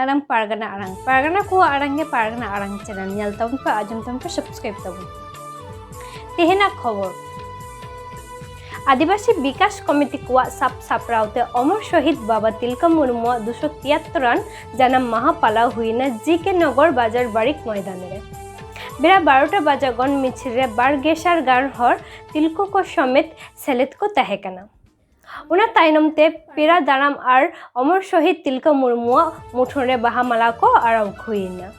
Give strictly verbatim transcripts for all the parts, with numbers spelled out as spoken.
ᱟᱲᱟᱝ ᱯᱟᱨᱜᱟᱱᱟ ᱟᱲᱟᱝ, ᱯᱟᱨᱜᱟᱱᱟ ᱠᱚᱣᱟᱜ ᱟᱲᱟᱝ ᱜᱮ ᱯᱟᱨᱜᱟᱱᱟ ᱟᱲᱟᱝ ᱪᱮᱱᱮᱞ ᱧᱮᱞ ᱛᱟᱵᱚᱱ ᱯᱮ, ᱟᱸᱡᱚᱢ ᱛᱟᱵᱚᱱ ᱯᱮ, ᱥᱟᱵᱥᱠᱨᱟᱭᱤᱵ ᱛᱟᱵᱚᱱ ᱯᱮ᱾ ᱛᱮᱦᱮᱧᱟᱜ ᱠᱷᱚᱵᱚᱨ᱾ ᱟᱹᱫᱤᱵᱟᱹᱥᱤ ᱵᱤᱠᱟᱥ ᱠᱚᱢᱤᱴᱤ ᱠᱚᱣᱟᱜ ᱥᱟᱵ ᱥᱟᱯᱲᱟᱣ ᱛᱮ ᱚᱢᱚᱨ ᱥᱚᱦᱤᱫ ᱵᱟᱵᱟ ᱛᱤᱞᱠᱟᱹ ᱢᱩᱨᱢᱩᱣᱟᱜ ᱫᱩᱥᱚ ᱛᱤᱭᱟᱛᱛᱚᱨ ᱟᱱ ᱡᱟᱱᱟᱢ ᱢᱟᱦᱟ ᱯᱟᱞᱟᱣ ᱦᱩᱭᱮᱱᱟ ᱡᱤ ᱠᱮ ᱱᱚᱜᱚᱨ ᱵᱟᱡᱟᱨ ᱵᱟᱲᱤᱠ ᱢᱚᱭᱫᱟᱱ ᱨᱮ᱾ ᱵᱮᱲᱟ ᱵᱟᱨᱚᱴᱟ ᱵᱟᱡᱟᱜᱚᱱ ᱢᱤᱪᱷᱤᱞ ᱨᱮ ᱵᱟᱨ ᱜᱮᱥᱟᱨ ᱜᱟᱱ ᱦᱚᱲ ᱛᱤᱞᱠᱟᱹ ᱠᱚ ᱥᱚᱢᱮᱛ ᱥᱮᱞᱮᱫ ᱠᱚ ᱛᱟᱦᱮᱸ ᱠᱟᱱᱟ᱾ ᱚᱱᱟ ᱛᱟᱭᱱᱚᱢ ᱛᱮ ᱯᱮᱲᱟ ᱫᱟᱨᱟᱢ ᱟᱨ ᱚᱢᱚᱨ ᱥᱚᱦᱤᱫ ᱛᱤᱞᱠᱟᱹ ᱢᱩᱨᱢᱩᱣᱟᱜ ᱢᱩᱴᱷᱟᱹᱱ ᱨᱮ ᱵᱟᱦᱟ ᱢᱟᱞᱟ ᱠᱚ ᱟᱨᱟᱣ ᱦᱩᱭᱮᱱᱟ᱾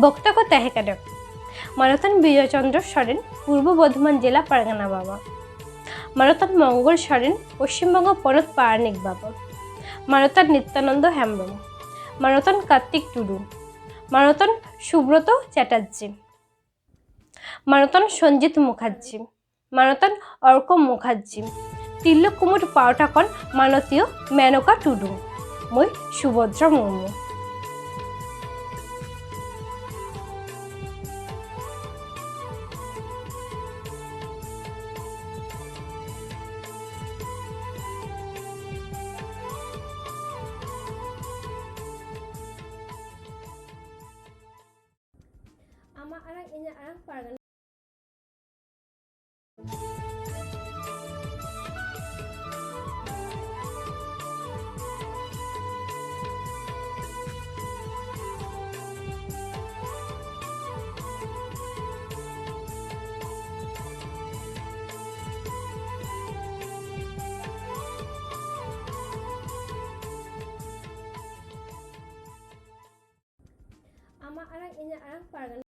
ᱵᱚᱠᱛᱟ ᱠᱚ ᱛᱟᱦᱮᱸ ᱠᱟᱱᱟ ᱢᱟᱱᱚᱛᱟᱱ ᱵᱤᱡᱚᱭ ᱪᱚᱱᱫᱨᱚ ᱥᱚᱨᱮᱱ, ᱯᱩᱨᱵᱚ ᱵᱚᱨᱫᱷᱚᱢᱟᱱ ᱡᱮᱞᱟ ᱯᱟᱨᱜᱟᱱᱟ ᱵᱟᱵᱟ, ᱢᱟᱱᱚᱛᱟᱱ ᱢᱚᱝᱜᱚᱞ ᱥᱚᱨᱮᱱ, ᱯᱚᱥᱪᱤᱢ ᱵᱚᱝᱜᱚ ᱯᱚᱱᱚᱛ ᱯᱟᱨᱟᱱᱤᱠ ᱵᱟᱵᱟ, ᱢᱟᱱᱚᱛᱟᱱ ᱱᱤᱛᱭᱟᱱᱚᱱᱫᱚ ᱦᱮᱢᱵᱨᱚᱢ, ᱢᱟᱱᱚᱛᱟᱱ ᱠᱟᱨᱛᱤᱠ ᱴᱩᱰᱩ, ᱢᱟᱱᱚᱛᱟᱱ ᱥᱩᱵᱨᱚᱛᱚ ᱪᱟᱴᱟᱨᱡᱤ, ᱢᱟᱱᱚᱛᱟᱱ ᱥᱚᱧᱡᱤᱛ ᱢᱩᱠᱷᱟᱨᱡᱤ, ᱢᱟᱱᱚᱛᱟᱱ ᱚᱨᱠᱚ ᱢᱩᱠᱷᱟᱨᱡᱤ, ᱛᱤᱨᱞᱟᱹ ᱠᱩᱢᱩᱴ ᱯᱟᱣᱴᱟ ᱠᱷᱚᱱ ᱢᱟᱱᱚᱛᱤᱭᱟᱹ ᱢᱮᱱᱚᱠᱟ ᱴᱩᱰᱩ, ᱢᱟᱹᱭ ᱥᱩᱵᱷᱚᱫᱨᱟ ᱢᱩᱨᱢᱩ᱾ ᱟᱢᱟᱜ ᱟᱲᱟᱝ, ᱤᱧᱟᱹᱜ ᱟᱲᱟᱝ, ᱯᱟᱨᱜᱟᱱᱟ᱾ ᱟᱢᱟᱜ ᱟᱲᱟᱝ, ᱤᱧᱟᱹᱜ ᱟᱲᱟᱝ, ᱯᱟᱨᱜᱟᱱᱟ᱾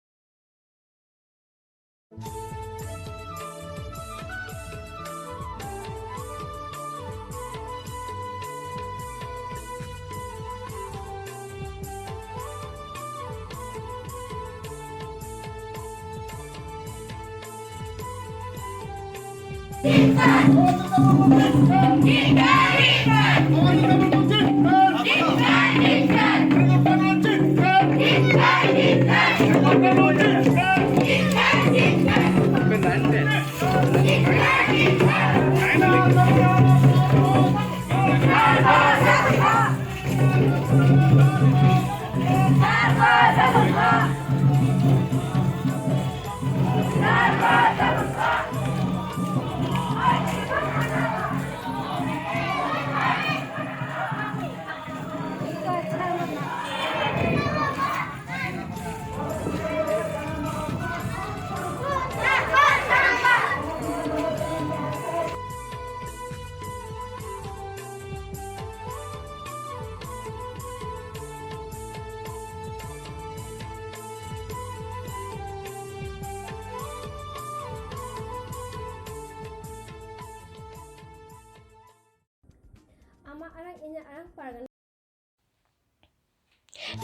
ᱟᱢᱟᱜ ᱟᱲᱟᱝ, ᱤᱧᱟᱹᱜ ᱟᱲᱟᱝ, ᱯᱟᱨᱜᱟᱱᱟ᱾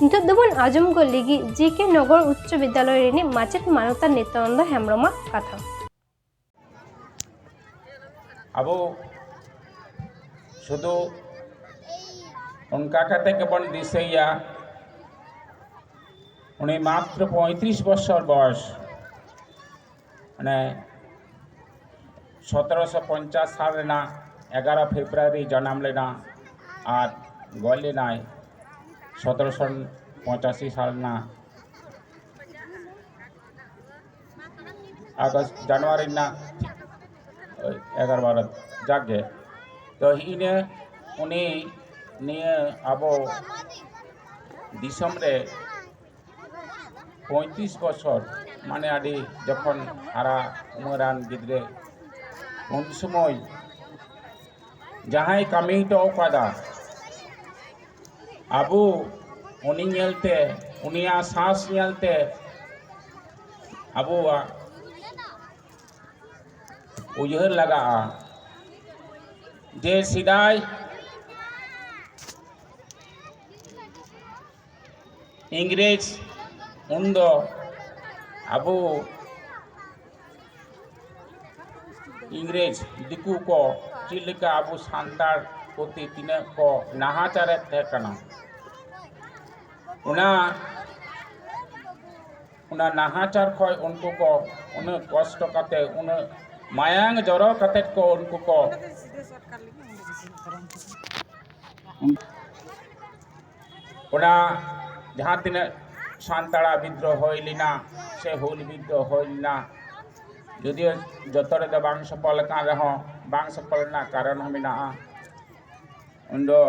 ᱱᱤᱛᱚᱜ ᱫᱚᱵᱚᱱ ᱟᱸᱡᱚᱢ ᱜᱚᱫ ᱞᱮᱜᱮ ᱡᱮ ᱠᱮ ᱱᱚᱜᱚᱨ ᱩᱪᱪᱚ ᱵᱤᱫᱽᱫᱟᱞᱚᱭ ᱨᱤᱱᱤᱡ ᱢᱟᱪᱮᱛ ᱢᱟᱱᱚᱛᱟᱱ ᱱᱤᱛᱭᱟᱱᱚᱱᱫᱚ ᱦᱮᱢᱵᱨᱚᱢᱟᱜ ᱠᱟᱛᱷᱟ᱾ ᱟᱵᱚ ᱥᱩᱫᱷᱩ ᱚᱱᱠᱟ ᱠᱟᱛᱮ ᱜᱮᱵᱚᱱ ᱫᱤᱥᱟᱹᱭᱟ, ᱩᱱᱤ ᱢᱟᱛᱨᱚ ᱯᱚᱸᱭᱛᱨᱤᱥ ᱵᱚᱪᱷᱚᱨ ᱵᱚᱭᱚᱥ, ᱢᱟᱱᱮ ᱥᱚᱛᱨᱚᱥᱚ ᱯᱚᱧᱪᱟᱥ ᱥᱟᱞ ᱨᱮᱱᱟᱜ ᱮᱜᱟᱨᱚ ᱯᱷᱮᱵᱽᱨᱩᱣᱟᱨᱤ ᱡᱟᱱᱟᱢ ᱞᱮᱱᱟ ᱟᱨ ᱜᱚᱡ ᱞᱮᱱᱟᱭ ᱥᱚᱛᱨᱚᱥᱚ ᱯᱚᱸᱪᱟᱥᱤ ᱥᱟᱞ ᱨᱮᱱᱟᱜ ᱟᱜᱚᱥᱴ, ᱡᱟᱱᱩᱣᱟᱨᱤ ᱨᱮᱱᱟᱜ ᱮᱜᱟᱨᱚ ᱵᱟᱨᱚ, ᱡᱟᱠ ᱜᱮ᱾ ᱛᱚ ᱤᱱᱟᱹ ᱩᱱᱤ ᱱᱤᱭᱟᱹ ᱟᱵᱚ ᱫᱤᱥᱚᱢ ᱨᱮ ᱯᱚᱸᱭᱛᱨᱤᱥ ᱵᱚᱪᱷᱚᱨ, ᱢᱟᱱᱮ ᱟᱹᱰᱤ ᱡᱚᱠᱷᱚᱱ ᱦᱟᱨᱟ ᱩᱢᱮᱨᱟᱱ ᱜᱤᱫᱽᱨᱟᱹ, ᱩᱱ ᱥᱚᱢᱚᱭ ᱡᱟᱦᱟᱸᱭ ᱠᱟᱹᱢᱤ ᱦᱚᱴᱚ ᱠᱟᱫᱟ, ᱟᱵᱚ ᱩᱱᱤ ᱧᱮᱞᱛᱮ, ᱩᱱᱤᱭᱟᱜ ᱥᱟᱸᱥ ᱧᱮᱞᱛᱮ ᱟᱵᱚᱣᱟᱜ ᱩᱭᱦᱟᱹᱨ ᱞᱟᱜᱟᱜᱼᱟ ᱡᱮ ᱥᱮᱫᱟᱭ ᱤᱝᱨᱮᱡᱽ ᱩᱱᱫᱚ ᱟᱵᱚ ᱤᱝᱨᱮᱡᱽ ᱫᱤᱠᱩ ᱠᱚ ᱪᱮᱫ ᱞᱮᱠᱟ ᱟᱵᱚ ᱥᱟᱱᱛᱟᱲ ᱯᱨᱚᱛᱤ ᱛᱤᱱᱟᱹᱜ ᱠᱚ ᱱᱟᱦᱟᱪᱟᱨᱮᱫ ᱛᱟᱦᱮᱸ ᱠᱟᱱᱟ, ᱚᱱᱟ, ᱚᱱᱟ ᱱᱟᱦᱟᱪᱟᱨ ᱠᱷᱚᱱ ᱩᱱᱠᱩ ᱠᱚ ᱩᱱᱟᱹᱜ ᱠᱚᱥᱴᱚ ᱠᱟᱛᱮ, ᱩᱱᱟᱹᱜ ᱢᱟᱭᱟᱝ ᱡᱚᱨᱚ ᱠᱟᱛᱮ ᱠᱚ ᱩᱱᱠᱩ ᱠᱚ, ᱚᱱᱟ ᱡᱟᱦᱟᱸ ᱛᱤᱱᱟᱹᱜ ᱥᱟᱱᱛᱟᱲᱟᱜ ᱵᱤᱫᱽᱨᱳᱦᱚ ᱦᱩᱭ ᱞᱮᱱᱟ ᱥᱮ ᱦᱩᱞ ᱵᱤᱫᱽᱨᱳᱦᱚ ᱦᱩᱭ ᱞᱮᱱᱟ, ᱡᱩᱫᱤᱭᱳ ᱡᱚᱛᱚ ᱨᱮᱫᱚ ᱵᱟᱝ ᱥᱚᱯᱷᱚᱞ ᱟᱠᱟᱱ ᱨᱮᱦᱚᱸ, ᱵᱟᱝ ᱥᱚᱯᱷᱚᱞ ᱨᱮᱱᱟᱜ ᱠᱟᱨᱚᱱ ᱦᱚᱸ ᱢᱮᱱᱟᱜᱼᱟ᱾ ᱩᱱᱫᱚ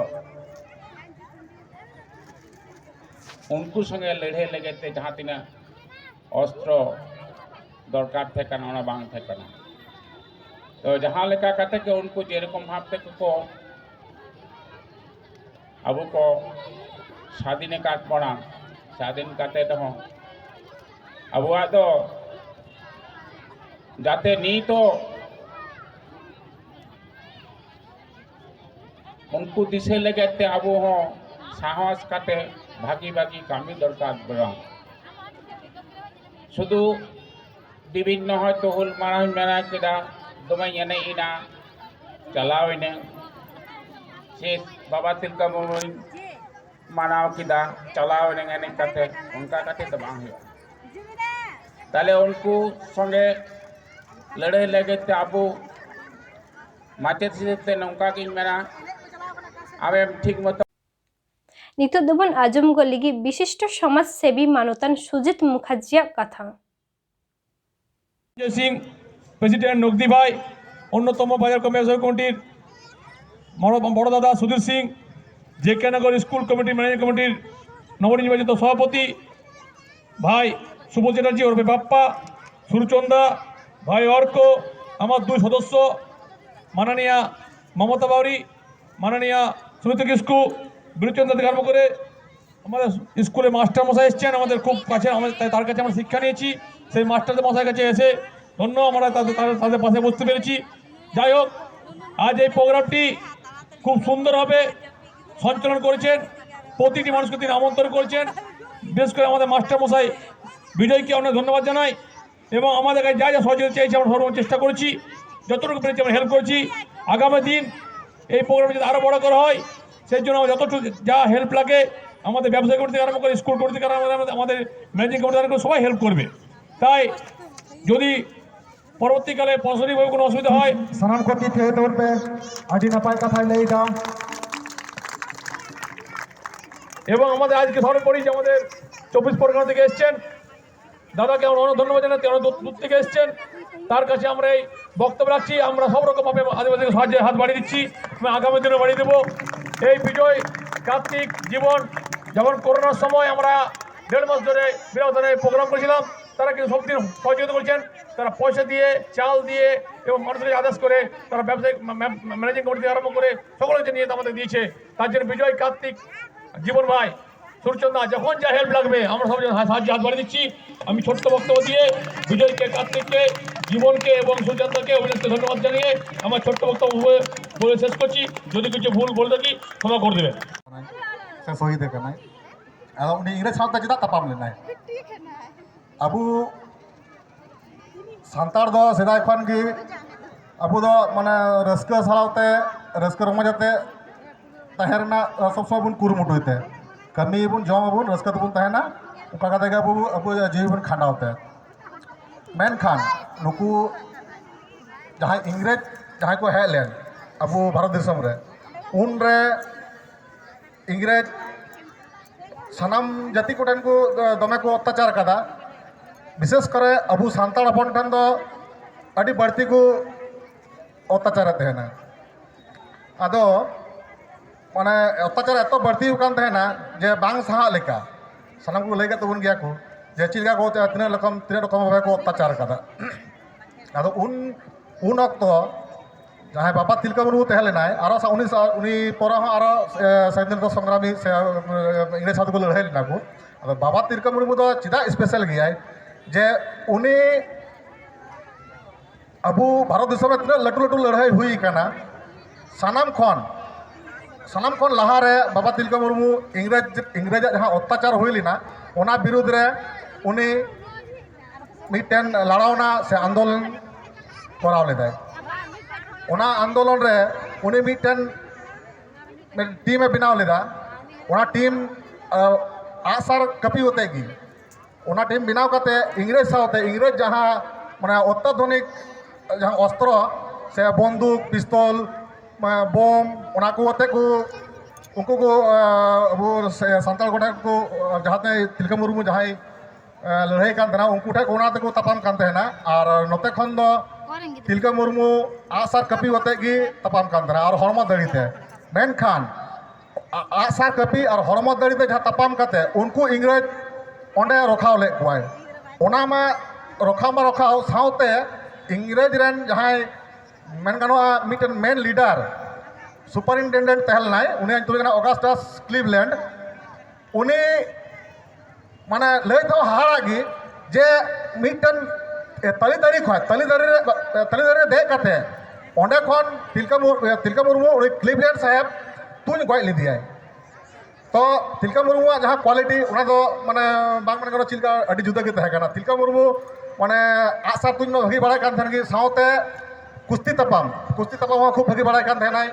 ᱩᱱᱠᱩ ᱥᱚᱸᱜᱮ ᱞᱟᱹᱲᱦᱟᱹᱭ ᱞᱟᱹᱜᱤᱫ ᱛᱮ ᱡᱟᱦᱟᱸ ᱛᱤᱱᱟᱹᱜ ᱚᱥᱛᱨᱚ ᱫᱚᱨᱠᱟᱨ ᱛᱟᱦᱮᱸ ᱠᱟᱱᱟ, ᱚᱱᱟ ᱵᱟᱝ ᱛᱟᱦᱮᱸ ᱠᱟᱱᱟ᱾ ᱛᱚ ᱡᱟᱦᱟᱸ ᱞᱮᱠᱟ ᱠᱟᱛᱮ ᱜᱮ ᱩᱱᱠᱩ ᱡᱮᱨᱚᱠᱚᱢ ᱵᱷᱟᱵ ᱛᱮ ᱠᱚ ᱟᱵᱚ ᱠᱚ ᱥᱟᱫᱷᱤᱱ ᱟᱠᱟᱫ ᱵᱚᱱᱟ, ᱥᱟᱫᱷᱤᱱ ᱠᱟᱛᱮ ᱨᱮᱦᱚᱸ ᱟᱵᱚᱣᱟᱜ ᱫᱚ ᱡᱟᱛᱮ ᱱᱤᱛᱚᱜ ᱩᱱᱠᱩ ᱫᱤᱥᱟᱹ ᱞᱟᱹᱜᱤᱫ ᱛᱮ ᱟᱵᱚ ᱦᱚᱸ ᱥᱟᱦᱚᱥ ᱠᱟᱛᱮ ᱵᱷᱟᱹᱜᱤ ᱵᱷᱟᱹᱜᱤ ᱠᱟᱹᱢᱤ ᱫᱚᱨᱠᱟᱨ ᱵᱚᱱᱟ᱾ ᱥᱩᱫᱷᱩ ᱵᱤᱵᱷᱤᱱᱱᱚ ᱦᱚᱭᱛᱳ ᱦᱩᱞ ᱢᱟᱦᱟᱧ ᱢᱟᱱᱟᱣ ᱠᱮᱫᱟ, ᱫᱚᱢᱮᱧ ᱮᱱᱮᱡ ᱮᱱᱟ, ᱪᱟᱞᱟᱣ ᱮᱱᱟᱹᱧ, ᱥᱮ ᱵᱟᱵᱟ ᱛᱤᱞᱠᱟᱹ ᱢᱩᱨᱢᱩᱧ ᱢᱟᱱᱟᱣ ᱠᱮᱫᱟ, ᱪᱟᱞᱟᱣ ᱮᱱᱟᱹᱧ ᱮᱱᱮᱡ ᱠᱟᱛᱮ, ᱚᱱᱠᱟ ᱠᱟᱛᱮ ᱫᱚ ᱵᱟᱝ ᱦᱩᱭᱩᱜᱼᱟ᱾ ᱛᱟᱦᱞᱮ ᱩᱱᱠᱩ ᱥᱚᱸᱜᱮ ᱞᱟᱹᱲᱦᱟᱹᱭ ᱞᱟᱹᱜᱤᱫ ᱛᱮ ᱟᱵᱚ ᱢᱟᱪᱮᱫ ᱦᱤᱥᱟᱹᱵ ᱛᱮ ᱱᱚᱝᱠᱟ ᱜᱤᱧ ᱢᱮᱱᱟ, ᱟᱢᱮᱢ ᱴᱷᱤᱠ ᱢᱚᱛᱚ ᱱᱤᱛᱚᱜ ᱫᱚᱵᱚᱱ ᱟᱸᱡᱚᱢ ᱜᱚᱫ ᱞᱮᱜᱮ ᱵᱤᱥᱤᱥᱴᱚ ᱥᱚᱢᱟᱡᱽ ᱥᱮᱵᱤ ᱢᱟᱱᱚᱛᱟᱱ ᱥᱩᱡᱤᱛ ᱢᱩᱠᱷᱟᱨᱡᱤᱭᱟᱜ ᱠᱟᱛᱷᱟ᱾ ᱥᱚᱧᱡᱚᱭ ᱥᱤᱝ, ᱯᱨᱮᱥᱤᱰᱮᱱᱴ ᱱᱚᱜᱫᱤ ᱵᱷᱟᱭ, ᱚᱱᱱᱚᱛᱚᱢ ᱵᱟᱡᱟᱨ ᱠᱚᱢᱤᱴᱤ ᱥᱚᱦᱚ ᱠᱚᱢᱤᱴᱤᱨ ᱵᱚᱲ, ᱵᱚᱲ ᱫᱟᱫᱟ ᱥᱩᱫᱷᱤᱨ ᱥᱤᱝ, ᱡᱮ ᱠᱮ ᱱᱚᱜᱚᱨ ᱥᱠᱩᱞ ᱠᱚᱢᱤᱴᱤ ᱢᱮᱱᱮᱡᱤᱝ ᱠᱚᱢᱤᱴᱤᱨ ᱱᱚᱵᱚᱱᱤᱨᱵᱟᱪᱤᱛ ᱥᱚভাপতি ভাই শুভ চ্যাটার্জি ওরফে বাপ্পা, সুরচন্দা, ভাই অর্ক, আমার দুই সদস্য মাননীয়া মমতা বাউরি, মাননীয়া সুমিত কিস্কু, বিরুচন্দ্র থেকে আরম্ভ করে আমাদের স্কুলে মাস্টার মশাই এসছেন, আমাদের খুব কাছে, আমাদের, তাই তার কাছে আমরা শিক্ষা নিয়েছি। সেই মাস্টার মশাইয়ের কাছে এসে ধন্য আমরা তাদের, তাদের, তাদের পাশে বসতে পেরেছি। যাই হোক, আজ এই প্রোগ্রামটি খুব সুন্দরভাবে সঞ্চালন করেছেন, প্রতিটি মানুষকে তিনি আমন্ত্রণ করেছেন। বিশেষ করে আমাদের মাস্টার মশাই বিজয়কে অনেক ধন্যবাদ জানাই এবং আমাদের কাছে যা যা সহযোগিতা চাইছে আমরা সর্বোচ্চ চেষ্টা করেছি, যতটুকু পেরেছি আমরা হেল্প করেছি। আগামী দিন এই প্রোগ্রাম যদি আরও বড় করা হয়, সেই জন্য যতটুকু যা হেল্প লাগে আমাদের ব্যবসায়ী কমিটি থেকে আরম্ভ করে স্কুল কমিটি থেকে আরম্ভ করে আমাদের ম্যানেজিং কমিটি থেকে সবাই হেল্প করবে। তাই যদি পরবর্তীকালে প্রশাসনিকভাবে কোনো অসুবিধা হয়, ᱥᱟᱱᱟᱢ ᱠᱚ ᱛᱤ ᱛᱷᱟᱭᱚ ᱛᱟᱵᱚᱱ ᱯᱮ᱾ ᱟᱹᱰᱤ ᱱᱟᱯᱟᱭ ᱠᱟᱛᱷᱟᱭ ᱞᱟᱹᱭ ᱮᱫᱟ᱾ এবং আমাদের আজকে সর্বোপরি যে আমাদের চব্বিশ পরগনা থেকে এসছেন দাদাকে আমরা অনেক ধন্যবাদ জানাই, তিনি অনেক দূর দূর থেকে এসছেন। তার কাছে আমরা এই বক্তব্য রাখছি, আমরা সব রকম ভাবে আদিবাসীকে সাহায্যের হাত বাড়িয়ে দিচ্ছি এবং আগামী দিনে বাড়িয়ে দেবো। এই বিজয়, কার্তিক, জীবন, যখন করোনার সময় আমরা দেড় মাস ধরে বিরাট ধরনের প্রোগ্রাম করেছিলাম, তারা কিন্তু সব দিন সহযোগিতা করছেন। তারা পয়সা দিয়ে, চাল দিয়ে এবং মানুষকে আদেশ করে তারা ব্যবসায়িক ম্যানেজিং কমিটি থেকে আরম্ভ করে সকল কিছু নিয়ে আমাদের দিয়েছে। তার জন্য বিজয়, কার্তিক, জীবন ভাই, সুরচন্দা, যখন যা হেল্প লাগবে আমরা সব সাহায্য হাত বাড়িয়ে দিচ্ছি। আমি ছোট্ট বক্তব্য দিয়ে বিজয়কে, কার্তিককে, জীবনকে এবং সুরচন্দাকে, অভিজিৎকে ধন্যবাদ জানিয়ে আমার ছোট্ট বক্তব্য বলে শেষ করছি। যদি কিছু ভুল বলে থাকি ক্ষমা করে দেবেন। ᱥᱮ ᱥᱚᱦᱤᱫ ᱟᱠᱟᱱᱟᱭ᱾ ᱟᱫᱚ ᱩᱱᱤ ᱤᱝᱨᱮᱡᱽ ᱥᱟᱶᱛᱮ ᱪᱮᱫᱟᱜ ᱛᱟᱯᱟᱢ ᱞᱮᱱᱟᱭ? ᱟᱵᱚ ᱥᱟᱱᱛᱟᱲ ᱫᱚ ᱥᱮᱫᱟᱭ ᱠᱷᱚᱱ ᱜᱮ ᱟᱵᱚ ᱫᱚ ᱢᱟᱱᱮ ᱨᱟᱹᱥᱠᱟᱹ ᱥᱟᱞᱟᱜ ᱛᱮ, ᱨᱟᱹᱥᱠᱟᱹ ᱨᱚᱢᱚᱡᱽ ᱟᱛᱮ ᱛᱟᱦᱮᱸ ᱨᱮᱱᱟᱜ ᱥᱚᱵ ᱥᱚᱢᱚᱭ ᱵᱚᱱ ᱠᱩᱨᱩᱢᱩᱴᱩᱭ ᱛᱮ, ᱠᱟᱹᱢᱤᱭᱟᱵᱚᱱ, ᱡᱚᱢᱟᱵᱚᱱ, ᱨᱟᱹᱥᱠᱟᱹ ᱛᱮᱵᱚᱱ ᱛᱟᱦᱮᱱᱟ᱾ ᱚᱱᱠᱟ ᱠᱟᱛᱮ ᱜᱮ ᱟᱵᱚ ᱟᱵᱚ ᱡᱤᱣᱤ ᱵᱚᱱ ᱠᱷᱟᱸᱰᱟᱣ ᱛᱮ᱾ ᱢᱮᱱᱠᱷᱟᱱ ᱱᱩᱠᱩ ᱡᱟᱦᱟᱸᱭ ᱤᱝᱨᱮᱡᱽ ᱡᱟᱦᱟᱸᱭ ᱠᱚ ᱦᱮᱡ ᱞᱮᱱ ᱟᱵᱚ ᱵᱷᱟᱨᱚᱛ ᱫᱤᱥᱚᱢ ᱨᱮ, ᱩᱱᱨᱮ ᱤᱝᱨᱮᱡᱽ ᱥᱟᱱᱟᱢ ᱡᱟᱹᱛᱤ ᱠᱚᱴᱷᱮᱱ ᱠᱚ ᱫᱚᱢᱮ ᱠᱚ ᱚᱛᱛᱟᱪᱟᱨ ᱟᱠᱟᱫᱟ᱾ ᱵᱤᱥᱮᱥ ᱠᱚᱨᱮ ᱟᱵᱚ ᱥᱟᱱᱛᱟᱲ ᱦᱚᱯᱚᱱ ᱴᱷᱮᱱ ᱫᱚ ᱟᱹᱰᱤ ᱵᱟᱹᱲᱛᱤ ᱠᱚ ᱚᱛᱛᱟᱪᱟᱨᱮᱫ ᱛᱟᱦᱮᱱᱟ᱾ ᱟᱫᱚ ᱢᱟᱱᱮ ᱚᱛᱛᱟᱪᱟᱨ ᱮᱛᱚ ᱵᱟᱹᱲᱛᱤ ᱟᱠᱟᱱ ᱛᱟᱦᱮᱱᱟ ᱡᱮ ᱵᱟᱝ ᱥᱟᱦᱟᱜ ᱞᱮᱠᱟ᱾ ᱥᱟᱱᱟᱢ ᱠᱚ ᱞᱟᱹᱭ ᱠᱟᱜ ᱛᱟᱵᱚᱱ ᱜᱮᱭᱟ ᱠᱚ ᱡᱮ ᱪᱮᱫ ᱞᱮᱠᱟ ᱠᱚ ᱛᱤᱱᱟᱹᱜ ᱨᱚᱠᱚᱢ ᱛᱤᱱᱟᱹᱜ ᱨᱚᱠᱚᱢ ᱵᱷᱟᱵᱮ ᱠᱚ ᱚᱛᱛᱟᱪᱟᱨ ᱟᱠᱟᱫᱟ᱾ ᱟᱫᱚ ᱩᱱ ᱩᱱ ᱚᱠᱛᱚ ᱡᱟᱦᱟᱸᱭ ᱵᱟᱵᱟ ᱛᱤᱞᱠᱟᱹ ᱢᱩᱨᱢᱩ ᱛᱟᱦᱮᱸ ᱞᱮᱱᱟᱭ, ᱟᱨᱚ ᱥᱟ- ᱩᱱᱤ ᱥᱟ- ᱩᱱᱤ ᱯᱚᱨᱮ ᱦᱚᱸ ᱟᱨᱚ ᱮ, ᱥᱟᱫᱷᱤᱱᱚᱛᱟ ᱥᱚᱝᱜᱨᱟᱢᱤ ᱥᱮ ᱮ, ᱤᱝᱨᱮᱡᱽ ᱥᱟᱶ ᱛᱮᱠᱚ ᱞᱟᱹᱲᱦᱟᱹᱭ ᱞᱮᱱᱟ ᱠᱚ᱾ ᱟᱫᱚ ᱵᱟᱵᱟ ᱛᱤᱞᱠᱟᱹ ᱢᱩᱨᱢᱩ ᱫᱚ ᱪᱮᱫᱟᱜ ᱥᱯᱮᱥᱟᱞ ᱜᱮᱭᱟᱭ ᱡᱮ ᱩᱱᱤ ᱟᱵᱚ ᱵᱷᱟᱨᱚᱛ ᱫᱤᱥᱚᱢ ᱨᱮ ᱛᱤᱱᱟᱹᱜ ᱞᱟᱹᱴᱩ ᱞᱟᱹᱴᱩ ᱞᱟᱹᱲᱦᱟᱹᱭ ᱦᱩᱭ ᱟᱠᱟᱱᱟ, ᱥᱟᱱᱟᱢ ᱠᱷᱚᱱ ᱥᱟᱱᱟᱢ ᱠᱷᱚᱱ ᱞᱟᱦᱟᱨᱮ ᱵᱟᱵᱟ ᱛᱤᱞᱠᱟᱹ ᱢᱩᱨᱢᱩ ᱤᱝᱨᱮᱡᱽ ᱤᱝᱨᱮᱡᱽ ᱟᱜ ᱡᱟᱦᱟᱸ ᱚᱛᱛᱟᱪᱟᱨ ᱦᱩᱭ ᱞᱮᱱᱟ, ᱚᱱᱟ ᱵᱤᱨᱩᱫᱽ ᱨᱮ ᱩᱱᱤ ᱢᱤᱫᱴᱮᱱ ᱞᱟᱲᱟᱣᱱᱟ ᱥᱮ ᱟᱱᱫᱳᱞᱚᱱ ᱠᱚᱨᱟᱣ ᱞᱮᱫᱟᱭ᱾ ᱚᱱᱟ ᱟᱱᱫᱳᱞᱚᱱ ᱨᱮ ᱩᱱᱤ ᱢᱤᱫᱴᱮᱱ ᱴᱤᱢ ᱮ ᱵᱮᱱᱟᱣ ᱞᱮᱫᱟ᱾ ᱚᱱᱟ ᱴᱤᱢ ᱟᱜᱼᱥᱟᱨ ᱠᱟᱹᱯᱤ ᱟᱛᱮ ᱜᱮ, ᱚᱱᱟ ᱴᱤᱢ ᱵᱮᱱᱟᱣ ᱠᱟᱛᱮ ᱤᱝᱨᱮᱡᱽ ᱥᱟᱶᱛᱮ ᱤᱝᱨᱮᱡᱽ ᱡᱟᱦᱟᱸ ᱢᱟᱱᱮ ᱚᱛᱛᱟᱫᱷᱩᱱᱤᱠ ᱡᱟᱦᱟᱸ ᱚᱥᱛᱨᱚ ᱥᱮ ᱵᱚᱱᱫᱩᱠ, ᱯᱤᱥᱛᱚᱞ, ᱵᱳᱢ, ᱚᱱᱟ ᱠᱚ ᱟᱛᱮ ᱠᱚ ᱩᱱᱠᱩ ᱠᱚ, ᱟᱵᱚ ᱥᱟᱱᱛᱟᱲ ᱠᱚᱴᱷᱮᱱ ᱠᱚ, ᱡᱟᱦᱟᱸᱛᱮ ᱛᱤᱞᱠᱟᱹ ᱢᱩᱨᱢᱩ ᱡᱟᱦᱟᱸᱭ ᱞᱟᱹᱲᱦᱟᱹᱭ ᱠᱟᱱ ᱛᱟᱦᱮᱱᱟ, ᱩᱱᱠᱩ ᱴᱷᱮᱱ ᱚᱱᱟ ᱛᱮᱠᱚ ᱛᱟᱯᱟᱢ ᱠᱟᱱ ᱛᱟᱦᱮᱱᱟ᱾ ᱟᱨ ᱱᱚᱛᱮ ᱠᱷᱚᱱ ᱫᱚ ᱛᱤᱞᱠᱟᱹ ᱢᱩᱨᱢᱩ ᱟᱜᱼᱥᱟᱨ ᱠᱟᱹᱯᱤ ᱟᱛᱮ ᱜᱮ ᱛᱟᱯᱟᱢ ᱠᱟᱱ ᱛᱟᱦᱮᱱᱟ ᱟᱨ ᱦᱚᱲᱢᱚ ᱫᱟᱲᱮ ᱛᱮ᱾ ᱢᱮᱱᱠᱷᱟᱱ ᱟ-, ᱟᱜᱼᱥᱟᱨ ᱠᱟᱹᱯᱤ ᱟᱨ ᱦᱚᱲᱢᱚ ᱫᱟᱲᱮ ᱛᱮ ᱡᱟᱦᱟᱸ ᱛᱟᱯᱟᱢ ᱠᱟᱛᱮ ᱩᱱᱠᱩ ᱤᱝᱨᱮᱡᱽ ᱚᱸᱰᱮ ᱨᱚᱠᱷᱟᱣ ᱞᱮᱫ ᱠᱚᱣᱟᱭ᱾ ᱚᱱᱟ ᱢᱟ ᱨᱚᱠᱷᱟᱣ ᱢᱟ ᱨᱚᱠᱷᱟᱣ ᱥᱟᱶᱛᱮ ᱤᱝᱨᱮᱡᱽ ᱨᱮᱱ ᱡᱟᱦᱟᱸᱭ ᱢᱮᱱ ᱜᱟᱱᱚᱜᱼᱟ ᱢᱤᱫᱴᱮᱱ ᱢᱮᱱ ᱞᱤᱰᱟᱨ, ᱥᱩᱯᱟᱨᱤᱱᱴᱮᱱᱰᱮᱱᱴ ᱛᱟᱦᱮᱸ ᱞᱮᱱᱟᱭ, ᱩᱱᱤᱭᱟᱜ ᱧᱩᱛᱩᱢ ᱦᱩᱭᱩᱜ ᱠᱟᱱᱟ ᱚᱜᱟᱥᱴᱟᱥ ᱠᱞᱤᱵᱽᱞᱮᱱᱰ᱾ ᱩᱱᱤ ᱢᱟᱱᱮ ᱞᱟᱹᱭ ᱛᱮᱦᱚᱸ ᱦᱟᱦᱟᱲᱟᱜ ᱜᱮ ᱡᱮ ᱢᱤᱫᱴᱮᱱ, ᱮ, ᱛᱟᱞᱮ ᱫᱟᱨᱮ ᱠᱷᱚᱱ, ᱛᱟᱞᱮ ᱫᱟᱨᱮ ᱨᱮ, ᱛᱟᱞᱮ ᱫᱟᱨᱮ ᱨᱮ ᱫᱮᱡ ᱠᱟᱛᱮ ᱚᱸᱰᱮ ᱠᱷᱚᱱ ᱛᱤᱞᱠᱟᱹ ᱢᱩᱨ-, ᱮ, ᱛᱤᱞᱠᱟᱹ ᱢᱩᱨᱢᱩ ᱩᱱᱤ ᱠᱞᱤᱵᱽᱞᱮᱱᱰ ᱥᱟᱦᱮᱵᱽ ᱛᱩᱧ ᱜᱚᱡ ᱞᱮᱫᱮᱭᱟᱭ᱾ ᱛᱚ ᱛᱤᱞᱠᱟᱹ ᱢᱩᱨᱢᱩᱣᱟᱜ ᱡᱟᱦᱟᱸ ᱠᱣᱟᱞᱤᱴᱤ, ᱚᱱᱟ ᱫᱚ ᱢᱟᱱᱮ ᱵᱟᱝ ᱢᱮᱱ ᱜᱟᱱᱚᱜᱼᱟ ᱪᱮᱫ ᱞᱮᱠᱟ ᱟᱹᱰᱤ ᱡᱩᱫᱟᱹ ᱜᱮ ᱛᱟᱦᱮᱸ ᱠᱟᱱᱟ᱾ ᱛᱤᱞᱠᱟᱹ ᱢᱩᱨᱢᱩ ᱢᱟᱱᱮ ᱟᱜᱼᱥᱟᱨ ᱛᱩᱧ ᱢᱟ ᱵᱷᱟᱹᱜᱤ ᱵᱟᱲᱟᱭ ᱠᱟᱱ ᱛᱟᱦᱮᱱ ᱜᱮ, ᱥᱟᱶᱛᱮ ᱠᱩᱥᱛᱤ ᱛᱟᱯᱟᱢ, ᱠᱩᱥᱛᱤ ᱛᱟᱯᱟᱢ ᱦᱚᱸ ᱠᱷᱩᱵ ᱵᱷᱟᱹᱜᱤ ᱵᱟᱲᱟᱭ ᱠᱟᱱ ᱛᱟᱦᱮᱱᱟᱭ᱾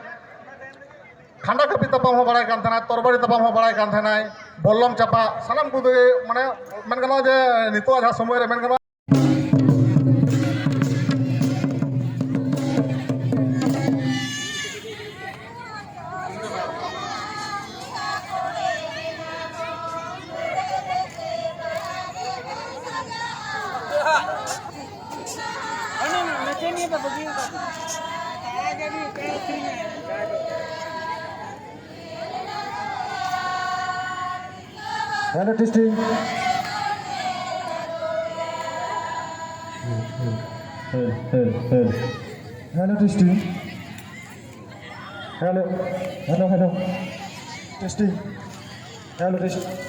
ᱠᱷᱟᱱᱰᱟ ᱠᱟᱹᱯᱤ ᱛᱟᱯᱟᱢ ᱦᱚᱸ ᱵᱟᱲᱟᱭ ᱠᱟᱱ ᱛᱟᱦᱮᱱᱟᱭ, ᱛᱚᱨᱵᱟᱨᱤ ᱛᱟᱯᱟᱢ ᱦᱚᱸ ᱵᱟᱲᱟᱭ ᱠᱟᱱ ᱛᱟᱦᱮᱱᱟᱭ, ᱵᱚᱞᱞᱚᱢ ᱪᱟᱯᱟ, ᱥᱟᱱᱟᱢ ᱠᱚᱜᱮ ᱢᱟᱱᱮ ᱢᱮᱱ ᱜᱟᱱᱚᱜᱼᱟ ᱡᱮ ᱱᱤᱛᱚᱜ ᱡᱟᱦᱟᱸ ᱥᱚᱢᱚᱭ ᱨᱮ ᱢᱮᱱ ᱜᱟᱱᱚᱜᱼᱟ᱾ Hello, testing. Hello, hello, hello. Hello, testing. Hello, hello, hello. Testing. Hello, testing.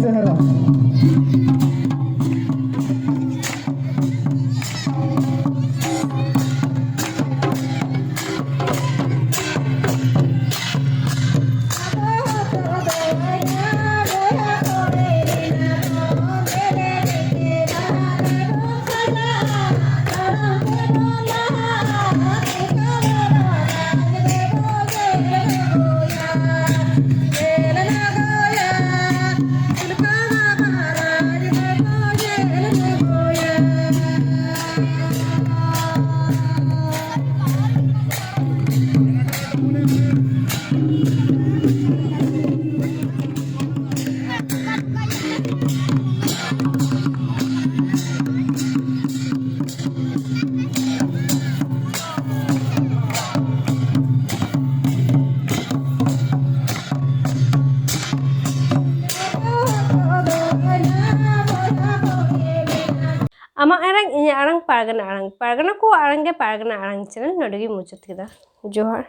ᱪᱮᱦᱨᱟ᱾ ᱟᱢᱟᱜ ᱟᱲᱟᱝ, ᱤᱧᱟᱹᱜ ᱟᱲᱟᱝ, ᱯᱟᱨᱜᱟᱱᱟ ᱟᱲᱟᱝ᱾ ᱯᱟᱨᱜᱟᱱᱟ ᱠᱚᱣᱟᱜ ᱟᱲᱟᱝ ᱜᱮ ᱯᱟᱨᱜᱟᱱᱟ ᱟᱲᱟᱝ ᱪᱮᱱᱮᱞ᱾ ᱱᱚᱰᱮ ᱜᱮᱧ ᱢᱩᱪᱟᱹᱫ ᱠᱮᱫᱟ᱾ ᱡᱚᱦᱟᱨ᱾